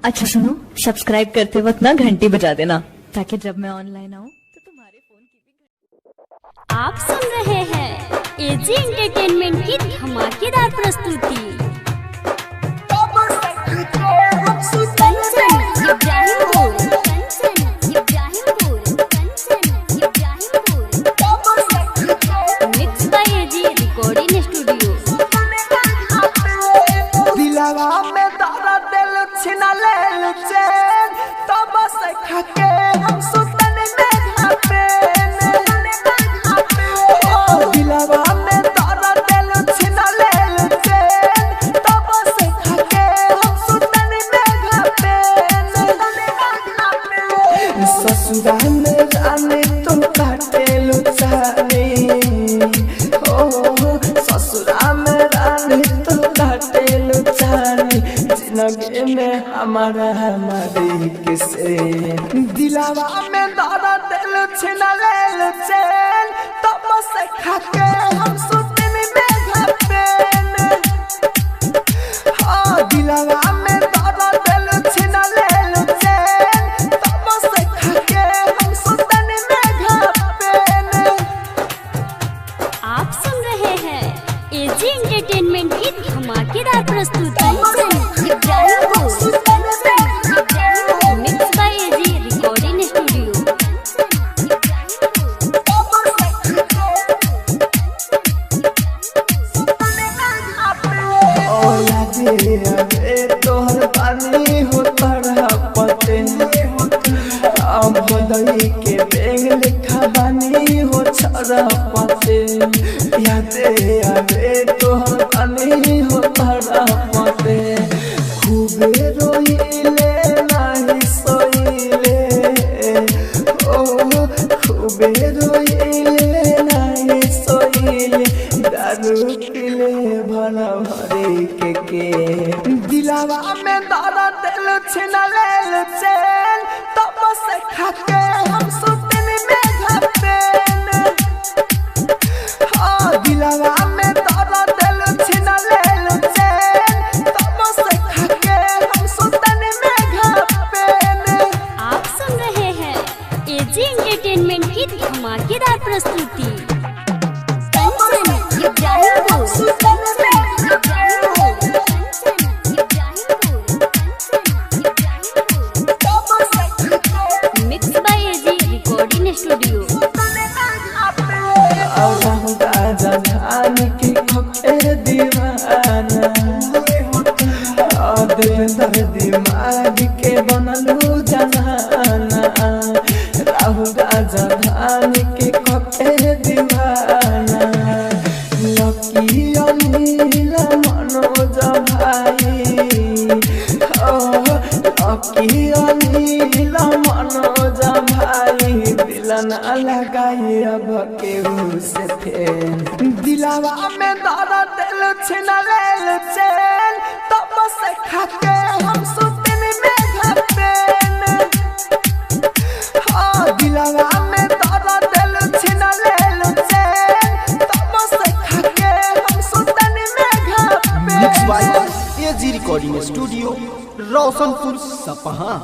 अच्छा सुनो, सब्सक्राइब करते वक्त ना घंटी बजा देना ताकि जब मैं ऑनलाइन आऊँ तो तुम्हारे फोन की भी। आप सुन रहे हैं एजी एंटरटेनमेंट की धमाकेदार प्रस्तुति। Kanchan Ibrahimpur, Kanchan Ibrahimpur, Kanchan Ibrahimpur. Mix by AG recording studio. दिलवा में दर्द दिल छिना ले चैन, तब से खाके हम सुतन में घापेन। ओ दिलवा में दर्द दिल छिना ले चैन, तब से खाके हम सुतन में घापेन। ससुरा में रानी तुम काटे लुचानी, ओ ससुरा में रानी तुम काटे लुचानी, जिंदगी में हमारा हमारी किसे। दिलावा में दर्द दिल छिना ले चैन, तब से खाके हम सुतन में घापेन। हाँ दिलावा में दर्द दिल छिना ले चैन, तब से खाके हम सुतन में घापेन। आप सुन रहे हैं एजी एंटरटेनमेंट की धमाकेदार प्रस्तुति। Kanchan Ibrahimpur, Kanchan Ibrahimpur. Mix by AG recording studio. तोहर पानी हो तरह पते, अब दही के बेग लिखा बानी हो छरा पते। यादे आवे तोहर पानी हो तरह पते, खूबे रोइले नाही सोइले, ओ खूबे रोइले नाही सोइले, दारू पीले भरा भरे के। दिलावा में दर्द दिल छिना ले चैन, तब से खाके हम सुतन में घापेन। हाँ दिलावा में दर्द दिल छिना ले चैन, तब से खाके हम सुतन में घापेन। आप सुन रहे हैं एजी एंटरटेनमेंट की धमाकेदार प्रस्तुति। Kanchan Ibrahimpur, Kanchan Ibrahimpur, Kanchan Ibrahimpur, Kanchan Ibrahimpur. Mix by AG recording studio. राजधान के खोखे दीवाना, देवेंद्र दिमाग के बनलू जनाना। राहुल राजधान के खोखे दीवाना, लकी अनिल मनोज भाई, ओ लकी अनिल मनोज भाई, दिल ना लगाई अब केहू से फेन। दिलावा में दर्द दिल छिना ले चैन, तब से खाके हम सुतन में घापेन। हाँ दिलावा में दर्द दिल छिना ले चैन, तब से खाके हम सुतन में घापेन। Mix by AG recording studio, Roshanpur Sapaha.